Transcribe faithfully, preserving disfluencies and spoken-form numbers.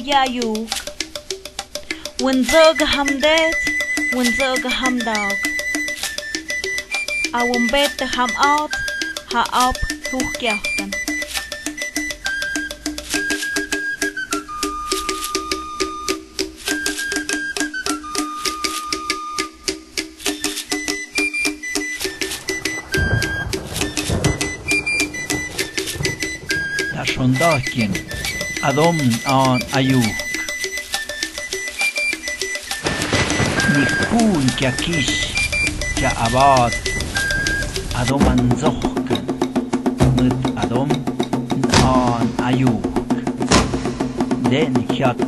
Yaayuuk. Wintxo'okaj am te'ets, wintxo'okaj am taok. Awinpetdaj am aots, ja' aop jujkiaotan. Taxon toakin, atom na'on ayuujk. Nikul kiakix, cha' abaot, atom antxohk, mut atom na'on ayuujk. Te'en jiot